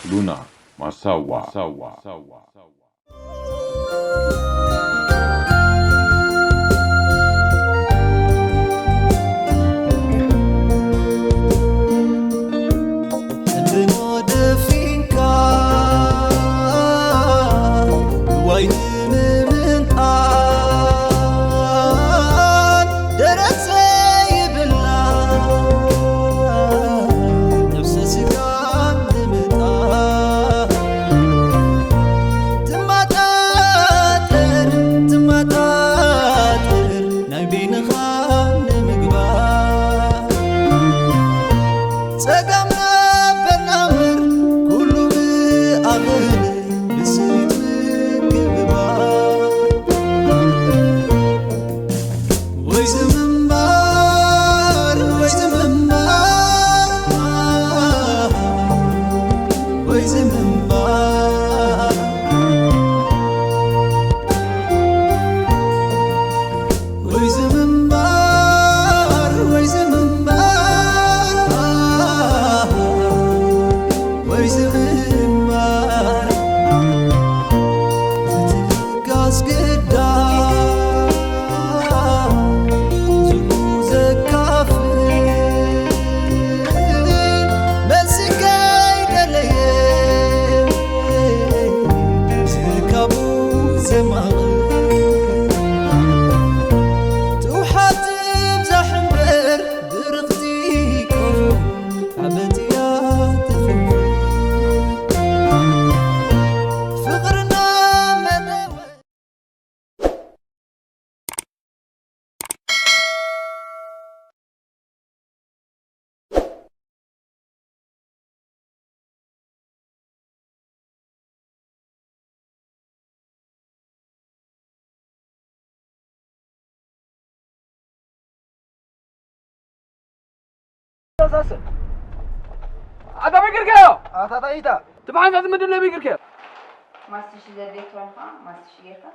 ሉና ማሳዋ። ኣታ በይ ጌርካዮ? ኣታ ጣይታ። ትብሓንሳ ዝምድብ ለበይ ጌርካዮ? ማስትሽ ዘድልየካ ኾይኑ ኸዓ ማስትሽ ጌርካ።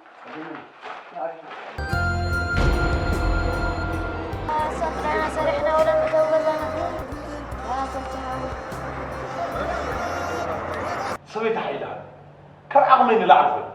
ሰበይቲ ሓይላ ካብ ዓቕመይ ንላዕሊ ኾይኑ።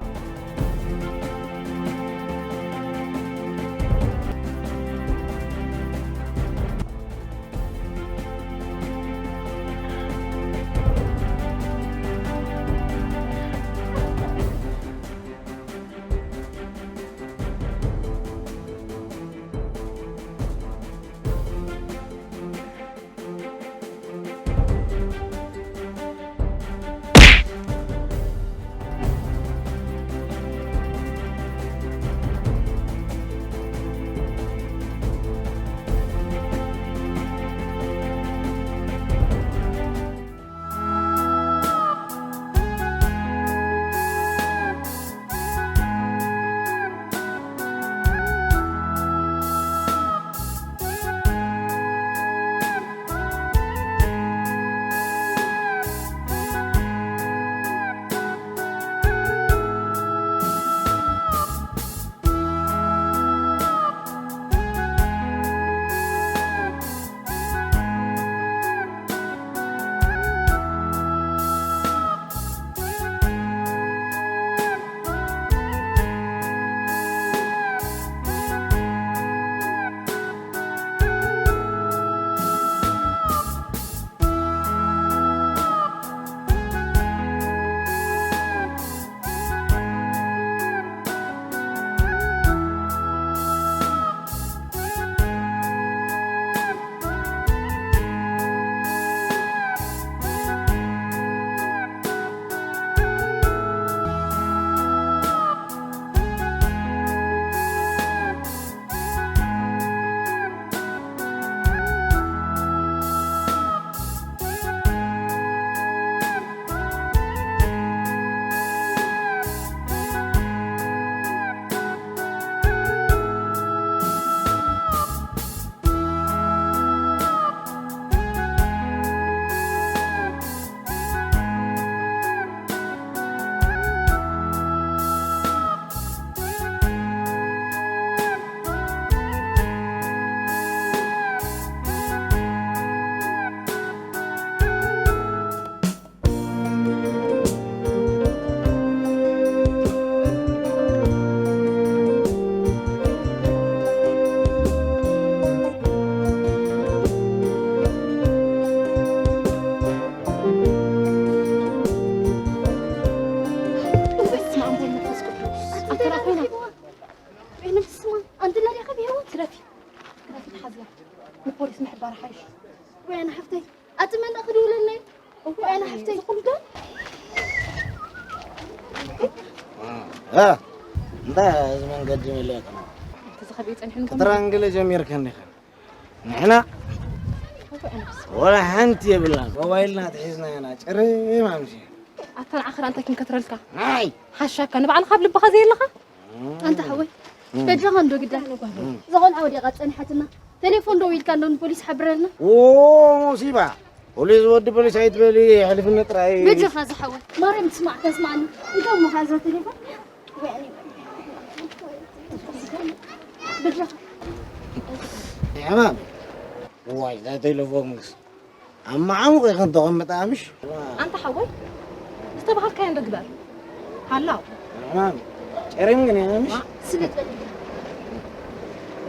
እዚ መንገዲ መለየት ነው። ተዝኸብኢ ጸኒሕንኩም ክትራንግለ ጀሚርከን ዲኻ? ንሕና ወላ ሓንቲ የብልናን። ሞባይልና ኣትሒዝና ኢና ጭርም ኣምሲ። ኣታ ንዓኻ እንታይ ክንከትረልካ? ናይ ሓሻካ ንባዕልኻ ኣብ ልብኻ ዘየለኻ? ኣንታ ሓወይ፣ በጃኻ እንዶ ግዳ። እዛ ቆልዓ ወዲቓ ጸኒሓትና። ቴሌፎን ደዊልካ እንዶ ንፖሊስ ሓብረልና። ኦ፣ ሙሲባ። ፖሊስ ወዲ ፖሊስ ኣይትበሊ፣ የሕልፍኒ ጥራይ። በጃኻ ዝሓወይ፣ ማርያም ትስማዕ፣ ተስማዕኒ። እንታይ እሞ ኸኣ እዛ ቴሌፎን? በጃኻ። ሕማም። ዋይ፣ እዛ ቴሌፎን ምስ ኣብ መዓሙቕ ኢኻ እንተቐምጣ ምሽ? ኣንታ ሓወይ፣ ዝተባሃልካዮ እንዶ ግበር። ሃላው። ሕማም። ጨሪም ግን እያ ምሽ? ስልጥ በል።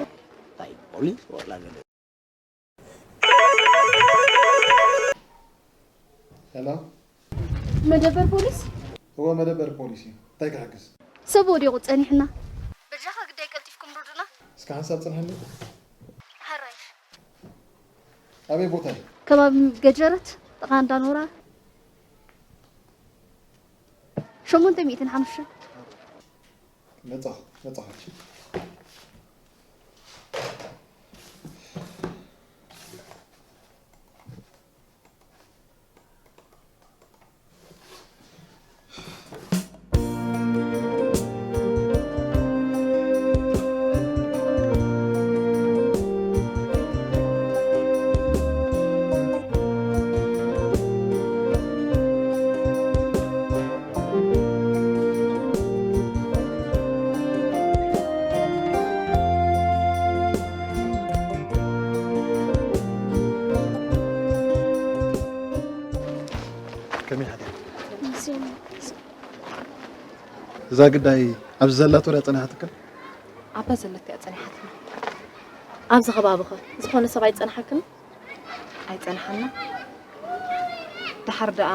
እንታይ ፖሊስ ወላ ገለ። ሄሎ። መደበር ፖሊስ? እወ፣ መደበር ፖሊስ እዩ። እንታይ ክሕግዝ? ሰብ ወዲቑ ጸኒሕና። በጃኻ ግዳይ ቀልጢፍኩም ርዱና። እስከ ሓንሳብ ጽንሐኒ። ሓራይ። ኣበይ ቦታ እዩ? ከባቢ ገጀረት፣ ጥቓ እንዳኖራ። ሸሞንተ ሚእትን ሓሙሽተን። መጻኹ፣ መጻኹ። ከመይ ሓዲርኩም? እዛ ግዳይ ኣብዚ ዘላቶ ድያ ጸኒሓትክን? ኣብታ ዘለቶ እያ ጸኒሓትና። ኣብዚ ከባቢኸ ዝኾነ ሰብ ኣይጸንሓክን? ኣይጸንሓና። ደሓር ደኣ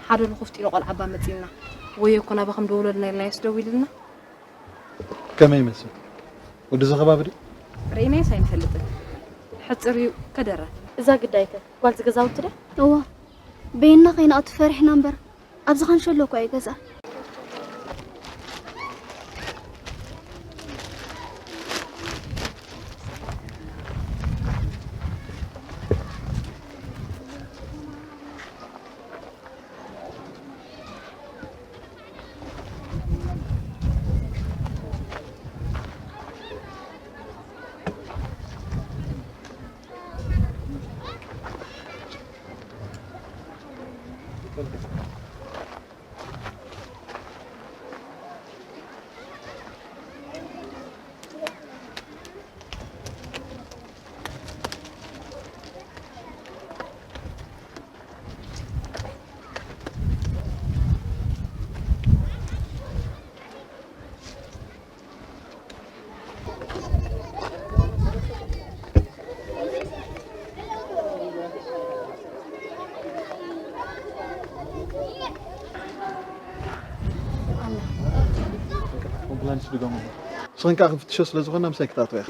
ሓደ ልኹፍጢ ኢሉ ቆልዓ እባ መጺእና። ወዮ እኮ ናባኹም ደውለልና ኢልናዮስ ደዊሉልና። ከመይ ይመስል? ወዲ እዚ ከባቢ ድዩ? ርኢናዮስ ኣይንፈልጥን። ሕጽር እዩ ከደረ። እዛ ግዳይከ ጓል ዝገዛውቲ ድያ? እዋ፣ በይንና ከይንኣቱ ፈሪሕና እምበር፣ ኣብዚ ካንሸሎ እኳ እዩ ገዛ። ኣምቡላንስ ድገሙ። ንስኽን ከኣ ክንፍትሾ ስለ ዝኾንና ምሳይ ክትኣትዋ ኢኻ።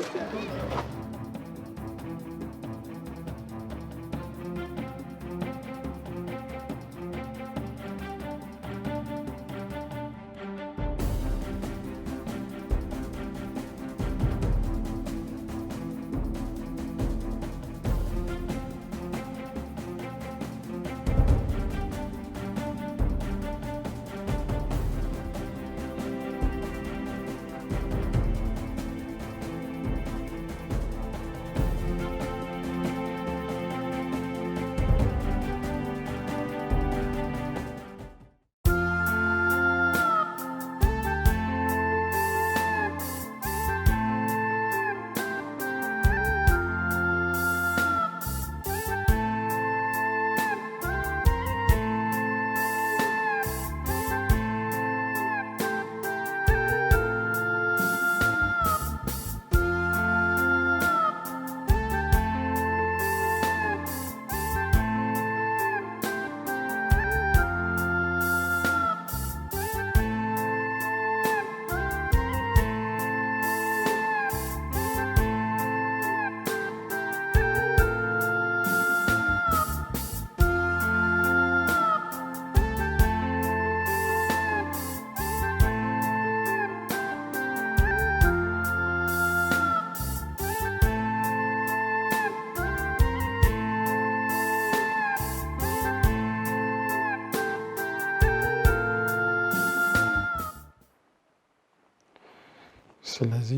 ስለዚ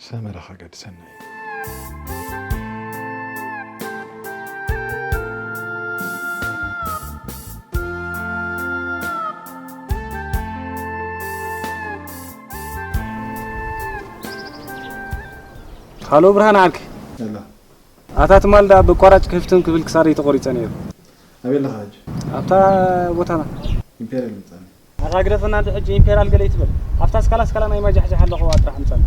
ሰመረ ከገድሰና እዩ። ሃሎ ብርሃን ዓርኪ። ሄሎ። ኣታ ትማል ደኣ ብቋራጭ ክህፍትም ክብል ክሳደይ ተቖሪጸ ነይሩ። ኣበይ ኣለኻ ሕጂ? ኣብታ ቦታና። ኢምፔርያል ምጻኒ። ኣታ ግደፈና እንዲ ሕጂ ኢምፔርያል ገለ ይትበል። ኣብታ ስካላ ስካላ ናይ ማጃሕጃሕ ኣለኹዋ ጥራሕ ምጻኒ።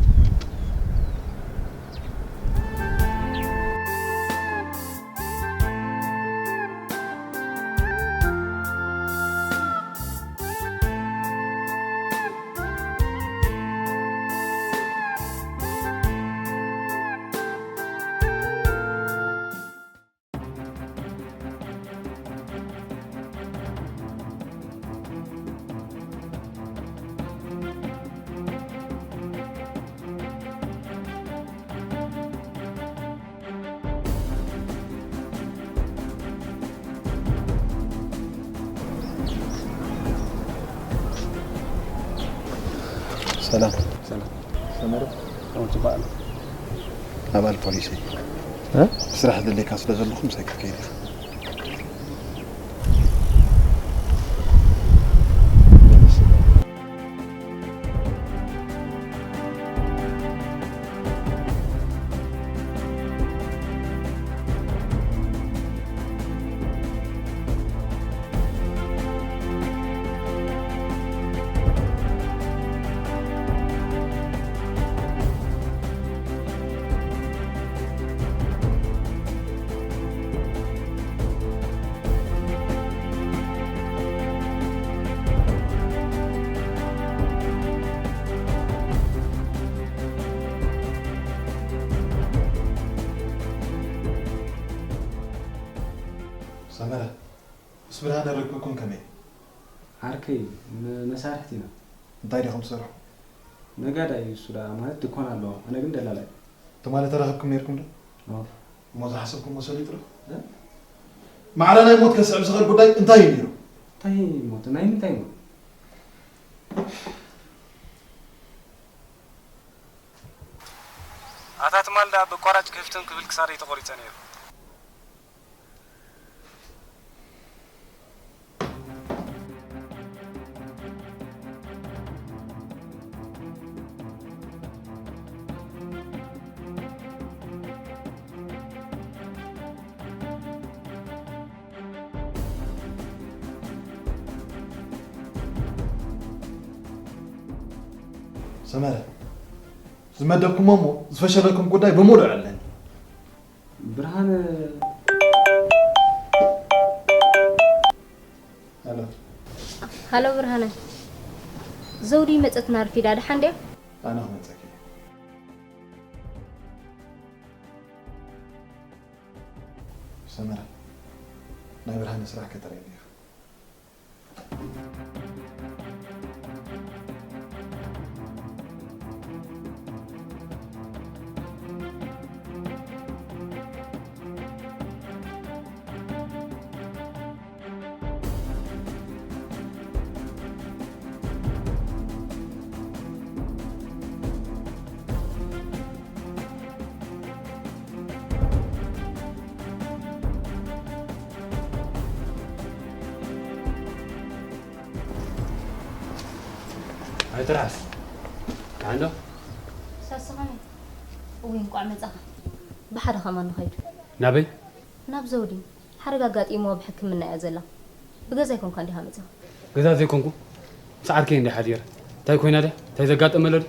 ሰላም። ሰላም። ሰመረ? ከምኡ ጽቡቕ ኣሎ። ኣባል ፖሊስ እየ። እ? ስራሕ ደልየካ ስለ ዘለኹ ምሳይ ክትከይድ ኢኻ። ሰመረ፣ ምስ ብርሃነ ርክብኩም ከመይ? ዓርከይ፣ ም-፣ መሳርሕቲ ኢና። እንታይ ዲኹም ትሰርሑ? ነጋዳይ እዩ እሱ ደኣ፣ ማለት ድኳን ኣለዎ፣ ኣነ ግን ደላላይ። ትማሊ ተራኺብኩም ነይርኩም ዶ? ኦፍ። እሞ ዝሓሰብኩሞ ሰሊጡ ዶ? እ? ማዕረ ናይ ሞት ከስዕብ ዝኽእል ጉዳይ እንታይ እዩ ነይሩ? እንታይ ሞት? ናይ ምንታይ ሞት? ኣታ ትማል ደኣ ብቋራጭ ክህፍትም ክብል ክሳደይ ተቖሪጸ ነይሩ። ሰመረ፣ ዝመደብኩሞ እሞ ዝፈሸለኩም ጉዳይ ብምሉእ ኣለኒ። ብርሃነ። ሃሎ። ሃሎ ብርሃነ። ዘውዲ መጸትና ኣርፊዳ፣ ደሓን ድያ? ኣነ ክመጸኪ እየ። ሰመረ፣ ናይ ብርሃነ ስራሕ ከተርእየኒ ኢኻ። ኣይትርሓስ። ደሓን ዶ? ሳስኻ ነይ። እወ፣ እንቋዕ መጻኻ። ብሓደ ከማን ንኸይድ። ናበይ? ናብ ዘውዲ። ሓደጋ ኣጋጢምዋ ብሕክምና እያ ዘላ። ብገዛ ኣይኮንካን ዲኻ መጺኻ? ገዛ ዘይኮንኩ? ምስ ዓርከይ እንድየ ሓዲረ። እንታይ ኮይና ድያ? እንታይ ዘጋጠመ ኣሎ ድዩ?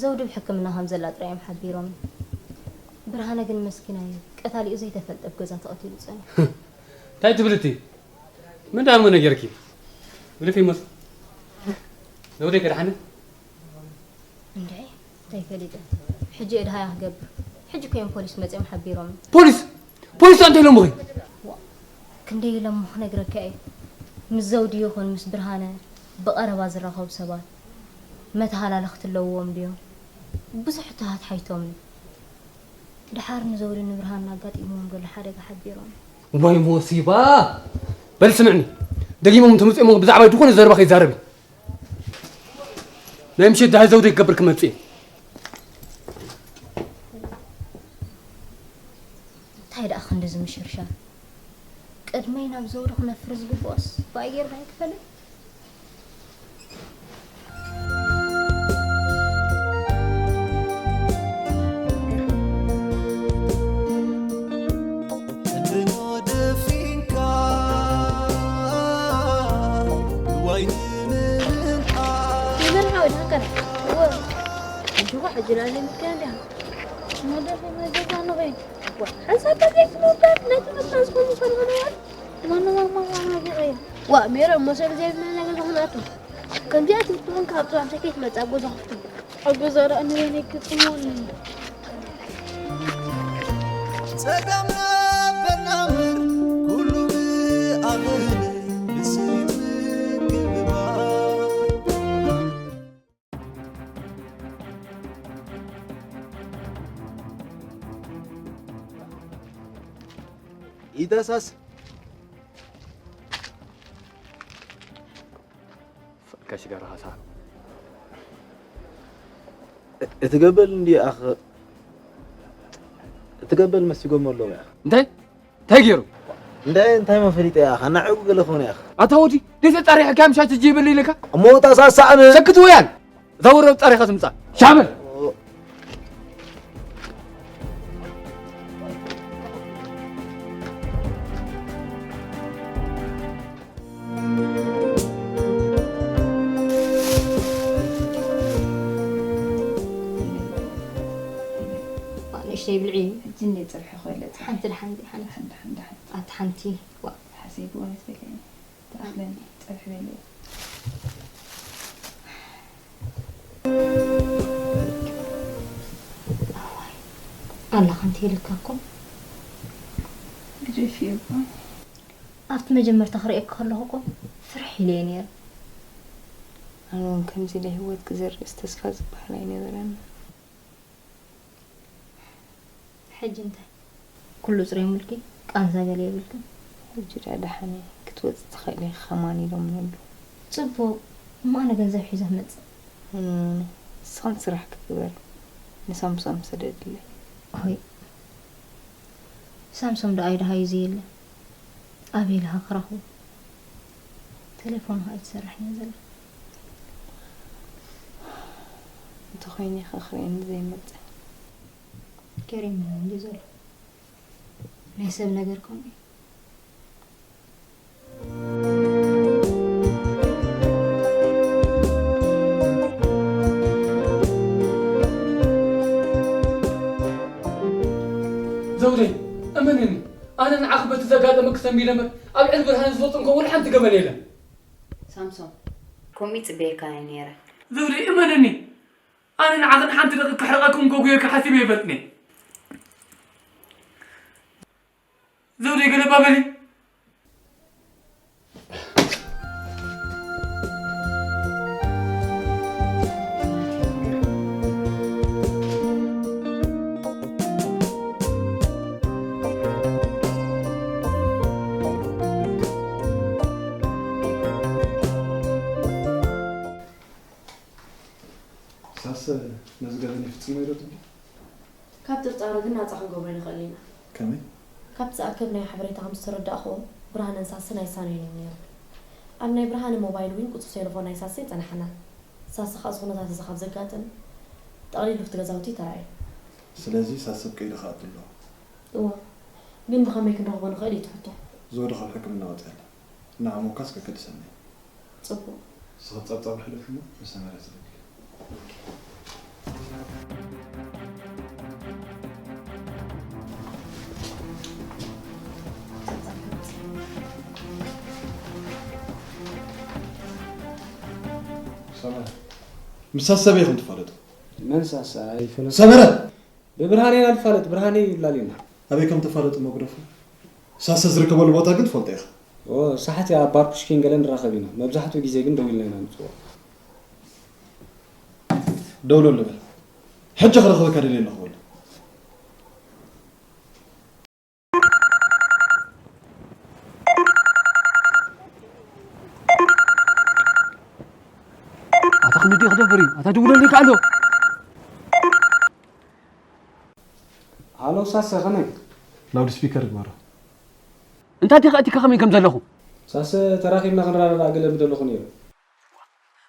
ዘውዲ ብሕክምና ከም ዘላ ጥራይ እዮም ሓቢሮም። ብርሃነ ግን መስኪና እዩ። ቀታሊኡ ዘይተፈልጠ ኣብ ገዛ ተቐቲሉ ጸኒሑ። እንታይ ትብል እቲ? መን ደኣ እሞ ነጊርኪ? ብልፊ ይመስል። ዘውደይ ከ ደሓን? እንድዒ፣ እንታይ ፈሊጠ? ሕጂ እየ ድሃያ ክገብር። ሕጂ እኮ እዮም ፖሊስ መጺኦም ሓቢሮም። ፖሊስ? ፖሊስ እንታይ ኢሎምኺ? ዋ፣ ክንደይ ኢሎሞ ክነግረካ እየ። ምስ ዘውዲ ይኹን ምስ ብርሃነ ብቐረባ ዝራኸቡ ሰባት መተሃላለኽቲ ኣለውዎም ድዮም? ብዙሕ ሕቶታት ሓቲቶምኒ። ድሓር ንዘውዲ ንብርሃን ኣጋጢምዎም ዘሎ ሓደጋ ሓቢሮም። ዋይ ሞሲባ! በሊ ስምዕኒ፣ ደጊሞም እንተመጺኦም ብዛዕባ ዝኾነ ዘረባ ከይዛረቢ። ናይ ምሸት ደሃይ ዘውደ ክገብር ክመጽእ እየ። እንታይ ደኣ ክንድዚ ምሽርሻር? ቅድመይ ናብ ዘውዲ ክነፍር ዝግብኦስ ብኣየር ባይ ክፈልጥ? ይበል ሓወይ፣ ሃከር። እወ። እንዲሁ ሕጂ ላለ ምክንያት ዲያ? ሞደል መገዛ ነው ወይ? ዋ፣ ሓንሳብ ዘይትመውዳት ናይ ትምህርትና ዝኾኑ ሰልሆነ ዋ። ማማ፣ ማማ፣ ማማ፣ ዋ፣ ሜሮን፣ መሰል ዘይብልና ነገር ዝኾነ ኣቱ። ከምዚኣ ትብትውን ካብ ጽባሕ ሰከይት መጻ ኣብ ገዛ ክፍቱ። ኣብ ገዛ ደኣ ንበይነይ ክጽምወኒ። ጸጋም ነበር ናምር ኩሉ ብኣኽል ብስኒት ምግብባር። ኢተሳስ ፈካሽ ጋር ሀሳ። እቲ ገበል እንዲ ኣኸ እቲ ገበል መሲጎም ኣለዉ ያ። እንታይ እንታይ ገይሩ? እንታይ እንታይ መፈሊጠ ያ ኸና ዕጉ ገለ ኾነ ያ። ኣታ ወዲ ደሰ ጻሪሕ ካም ሻት ጂብል ኢልካ። እሞ ተሳሳእነ። ሰክት ወያን። እዛ ወረብ ጻሪኻ ትምጻእ። ሻመል። ንእሽተይ ብልዒ። ሕጂ እንደ ጽብሒ ኮይለ ጽብሒ። ሓንቲ ድሓን ሓንቲ። ሓንቲ ሓንቲ ሓንቲ። ኣቲ ሓንቲ። ዋ። ሓሰይ ብእውነት በለኒ። ተኣኽለኒ። ጽብሒ በለኒ። ኣዋይ፣ ኣላ ከምቲ ኢልካ እኮ። ግደፊ እባ። ኣብቲ መጀመርታ ክርእየኪ ከለኹ እኮ ፍርሕ ኢለ እየ ነይረ። ኣነ እውን ከምዚ ኢለ ህይወት ክዘርእስ ተስፋ ዝበሃል ኣይነበረን። ሕጂ እንታይ? ኩሉ ጽሬሙልኪ፣ ቃንዛ ገለ የብልክን? ሕጂ ደኣ ደሓን እየ። ክትወጺ ትኽእሊ ኢኺ ከማን ኢሎምኒ ኣለዉ። ጽቡቕ። እሞ ኣነ ገንዘብ ሒዘ ክመጽእ። ኖ፣ ኖ፣ ኖ። ንስኽን ስራሕኪ ግበሪ። ንሳምሶም ስደድለይ። ሆይ። ሳምሶም ደኣ ኣይደሃዩ ዘየለ። ኣበይ ኢልካ ክረኽቦ? ቴሌፎኑ ከኣ ኣይትሰርሕን እያ ዘላ። እንተኾይኑ ኢኻ ክርእየኒ ዘይመጽእ። ገሪሙኒ እንድዩ ዘሎ። ናይ ሰብ ነገር ከምኡ እዩ። ዘውደይ፣ እመንኒ፣ ኣነ ንዓኺ በቲ ዘጋጠመኪ ሰንቢደ እምበር፣ ኣብ ልዕሊ ብርሃን ዝፈጽም ከምኡ ሓንቲ ገበን የለን። ሳምሶን፣ ከምኡ ይጽበየካ እየ ነይረ። ዘውደይ፣ እመንኒ፣ ኣነ ንዓኽን ሓንቲ ደቂቕ ክሕርቐክን ከጉየኪ ሓሲበ ኣይፈልጥን እየ። ዘውደይ፣ ገለ እባ በሊ። ሳሰ ነዚ ገበን ይፍጽሞ ኢሉ ትብል? ካብ ጥርጣረ ግን ናጻ ክንገብሮ ኣይንኽእልን ኢና። ከመይ? ካብቲ ዝኣከብናዮ ሓበሬታ ከም ዝተረዳእኽዎ፣ ብርሃነን ሳሰን ኣይሳነዩን እዮም ነይሮም። ኣብ ናይ ብርሃነ ሞባይል እውን ቁጽሪ ቴሌፎን ናይ ሳሰ ኣይጸናሓናን። ሳሰ ከኣ እዚ ኩነታት እዚ ካብ ዘጋጥም፣ ጠቕሊሉ ኣብቲ ገዛውቲ እዩ ተራእዩ። ስለዚ ሳሰ ኣብ ቀይዲ ክኣቱ ኣለዎ። እወ፣ ግን ብኸመይ ክንረኽቦ ንኽእል እዩ እቲ ሕቶ። ዘውዲ ካብ ሕክምና ወጺኣ ኣላ። ንዓ ምውካስ ከገድሰና እዩ። ጽቡቕ። ንስኺ ጸብጻብ ሕለፊ እሞ ንሰመረ ትልኪ። ሰመረ፣ ምስ ሳሰ ኣበይ ኢኹም ትፋለጡ? መን ሳሰ? ኣይፈለጥኩ። ሰመረ! ብብርሃነ ኢና ንፋለጥ፣ ብርሃነ እዩ ላሊና። ኣበይ ከም ተፋለጡ መጉደፉ? ሳሰ ዝርከበሉ ቦታ ግን ትፈልጦ ኢኻ። ኦ፣ ሰሓት ኣብ ባር ፑሽኪን ገለ ንራኸብ ኢና። መብዛሕትኡ ግዜ ግን ደው ኢልና ኢና ንጽውዖ። ደውለሉ በል። ሕጂ ክረኽበካ ደልየ ኣለኹ በሎ። ኣታ ክንዲ ክደብር እዩ። ኣታ ሃሎ ሳሰ፣ ከመይ? ላውድ ስፒከር ግበሮ። እንታይ ዲኻ እቲካ ከመይ ከም ዘለኹ? ሳሰ፣ ተራኺብና ክንረዳዳእ ገለ ምደለኹ ነይሩ።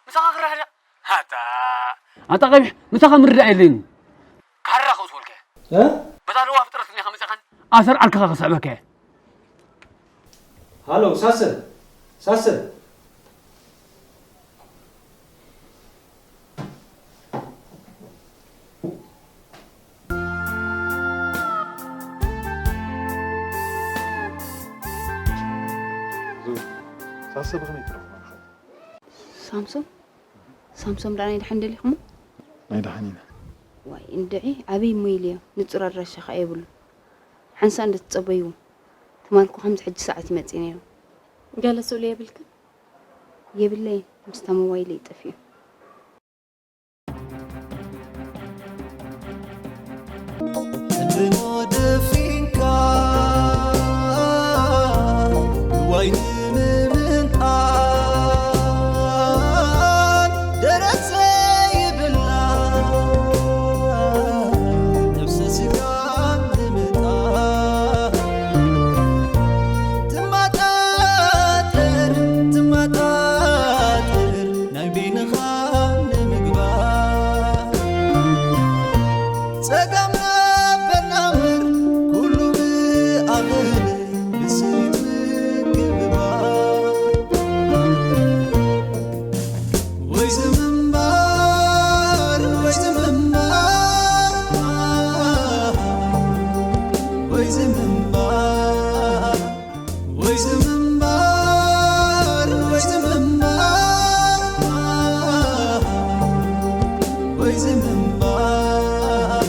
ምሳኻ ክረዳዳእ? ኣታ ኣታ ቀቢሕ፣ ምሳኻ ምርዳእ የለይን። ካራ ከውስወልከ እ? በታ ለዋ ፍጥረት እኒኻ መፅኻን ኣሰር ዓርክኻ ክስዕበከ። ሃሎ ሳሰ፣ ሳሰ። ሳሰ ብኸመይ ትረኽቦ ንኻ? ሳምሶም ሳምሶም ደኣ ናይ ደሓን ደሊኹሞ? ናይ ደሓን ኢና። ዋይ እንድዒ ዓብይ ሞይል እዮ ንጹር ኣድራሻ ከኣ የብሉ። ሓንሳእ እንድትጸበይዎ ትማልኩ ከምዚ ሕጂ ሰዓት ይመጽእ ነይሩ። ገለ ስእሉ የብልክን? የብለይ ምስታ ሞባይለይ ጠፊኡ። ሕልኖ ደፊንካ ዋይ ንምምንጣል ደረት ዘይብላ ነብሰ ስጋ ንምጣል ትማጣጠር ትማጣጠር ናይ በይንኻ ንምግባር ጸጋም ነበርና እምበር ኩሉ ብኣኽል ብስኒት ምግባር ወይ ዝምንባር ወይ ዝምንባር ወይ ዝምንባር ወይ ዝምንባር ወይ ዝምንባር ወይ ዝምንባር